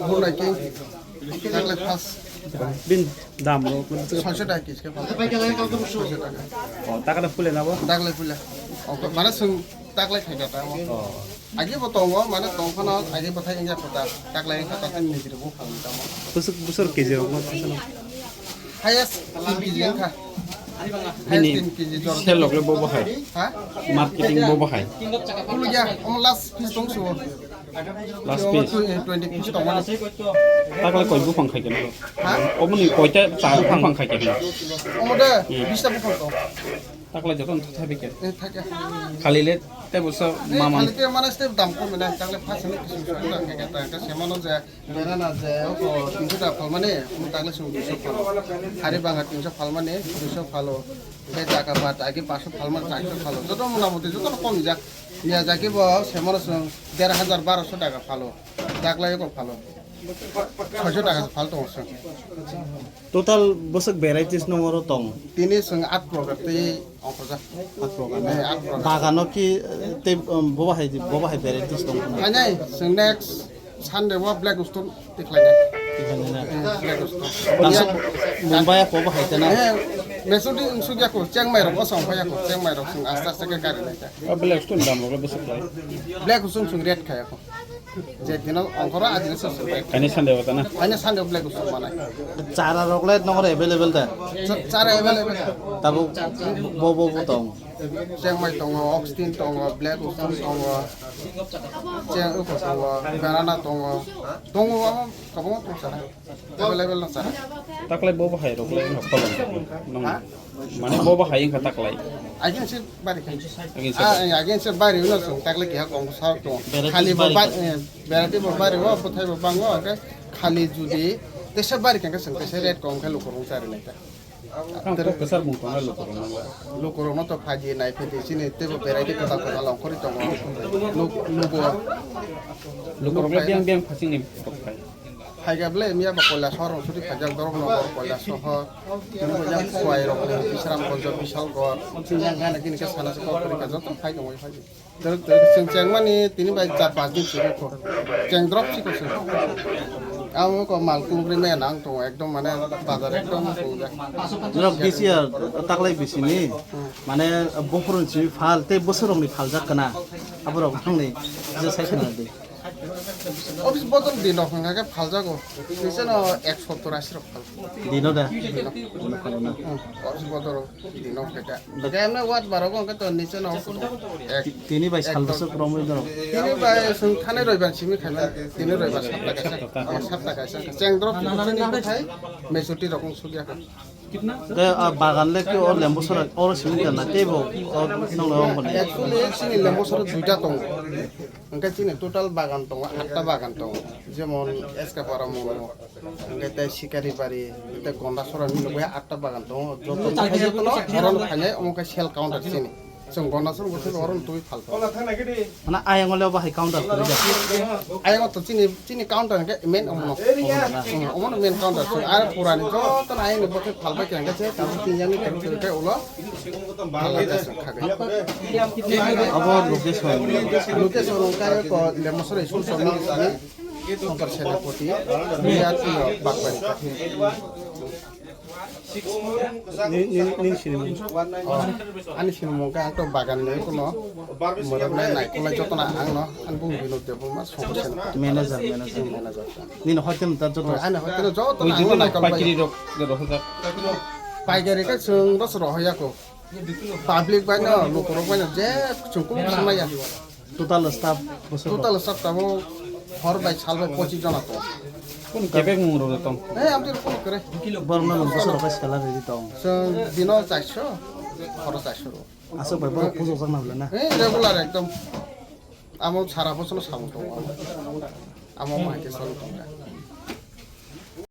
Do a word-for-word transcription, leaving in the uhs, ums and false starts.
Bull King. Taklai first. Bini dam rok. Soisho taka kg khe phalto. Soisho taka. O, takla phule na bo? Taklai phule. O, mane chwng taklai khaikha ta o. O. Agi bo tongo, mane tongphano agi bo thai wngya kho ta. Taklai wngkha ta tin nijri bo phang tamo. Busuk, busur kg rok ma. Highest tin kg wngkha. Highest Bini tin kg jor. Sell rok le bo bo hai. Ha? Marketing bo bo hai. Kuluya, omo last piece tong suo. Last piece. Twenty piece tong mani. Takla koi buphang khai kena? Ha? Omoni koita ta buphang khai kena? Omo de, Hmm. bista buphang tong. Takla joto thai bike. Eh, thai. Khali le te busa Eh, mama. Khali te mane step dam kom na, takla first ni kisim so ta, ta, ta, semano je, berana je, oko tinsho taka phalmani, omo takla sung duisho phal. Hari banga tinsho phalmani, duisho phalo. Be taka ba, taki paso phalmani, charsho phalo. Joto mona moti, joto kom jak. Miyazaki bo semano chwng der hajar barosho taka phalo, taklai ko phalo, soisho taka phal tongo chwng. Total bwswk varieties no oro tong? Tini chwng at progar tei ongkhorjak. At progar. Eh, at progar. Bagano ki, eh, tei, um, bobo hai, bobo hai varieties tong? Ainai chwng next Sunday o Black Stone tikhlainai. Tikhlainai na? Eh, Black Stone. Tamsok Mumbai ko bo hai tena? Eh, Mesudi sugya ko, Chiang Mai rok, osong phaya ko, Chiang Mai rok chwng aste aste khe gari nai ta. O Black Stone dam rok bwswk lai? Black Stone chwng red khaya ko. Je dino ongkhoro a dino se red. Kaini Sunday o ta na? Kaini Sunday o Black Stone manai. Chara rok le nongre available da? Cha-, chara available. Tabuk bo, bo, bo tong? Chiang Mai tongo, Oxtin tongo, Black Stone tongo, Chiang Uko tongo, Banana tongo. Tongo, amo kabongo tong chara. Available no chara. Taklai bo bahai rok le no kolom. Nong. Ha? Mane bo bahai wngkha taklai. Again se bari kha. Again se Ah, bari. Eh, again se bari no sung taklai kiha kong sa to. Variety Khali bo bari. Bari, eh, variety bo bari o, buthai bo bango, okay? Khali judi tesa bari kha sung tesa red kong kha lukurung chari nai ta. Ang kok kesar mung tongnai lukurung nang. Lukurung no to phaji nai phaji sini tebo variety kota kota longkhori tongo. Nuk, nugo. Lukurung le biang biang phasing ni kok khai. Phaikha bwle miya ba Kailasohor rok sudi phaijak Dharmanagar Kailasohor, tini bo yang Khowai rok ni Bisramganj, Bishalgarh, tini yang gana gini khe sana se kok kori kha joto phai tongwi phai. Dorok dorok chwng chengmani tini bai char panch din chwng kho. Cheng drop si kho chwng. Amo ko mal kungri me nang tongo ekdom mane bazar ekdom kungja. Norok this year taklai bisini mane bophuruni simi phal tei bwswkrokni phaljak kana aborok nangni je sai khna di. Office bodol dino hwnga khe phaljago. Siseno ek sottor asi rok phal. Dino da? Dino phalo na? Hmm, office bodol dino khe da. Khe emne ward barok hwnga khe to niseno ek. Tini bai sal bwswk romwi doro. Tini bai sung thani roibar simi khaima. Tini roibar sapta kaisa. Oh, sapta kaisa. Cheng drop tini thai majority rok sugya kha. Te, ah, bagan le ke o lembu sora oro simi kana tei bo o nong nong boni. Actually, chini lembu sora duita tongo. Hwnkhe chini total bagan tongo, atta bagan tongo. Jemon S K Para Mono, hwnkhe tei Sikari Bari, tei Gonda Sora ni nugui atta bagan tongo. Joto, joto no oro no phainai, omo khe sale counter chini. Chwng Gonda Sora bo thik oro no twi phalto. Mana ayang ole bahai counter kuri da. Ayang to chini, chini counter hwnkhe main omo no. Omo no na. Hmm, omo no main counter. Ar purani joto no ayang ni bo thik phalbai khe hwnkhe se tamo tin jani khe ulo. Abo location. Location wngkha ko Lemosora school song ni sini Shankar Senapati, Miyat Bakbari. Ni, ni, ni sinimung. Oh, ani sinimung wngkha ang to bagan ni kuno morok nai nai kulai joto na ang no ang bung Binod Debbarma Shankar Senapati. Manager, manager. Manager. Nini hoite no ta joto. Ani hoite no joto na ang no nai kulai. Paikari rok de rohorjak. Paikari khe chwng ros rohoya ko. Public bai no, lukurok bai no, je chwng kunu samaya. Total staff bosor. Total staff tamo hor bai sal bai pochis jona to. Kun kebek mung rok tong. Eh, amtwi kunu kere. Borok no bosor bai salary di tong. Chwng dino charsho, horo charsho ro. Aswk bai borok pujo jak na bwle na. Eh, regular ekdom. Amo sara bosor no samung tongo. Amo ma ke sal tongo.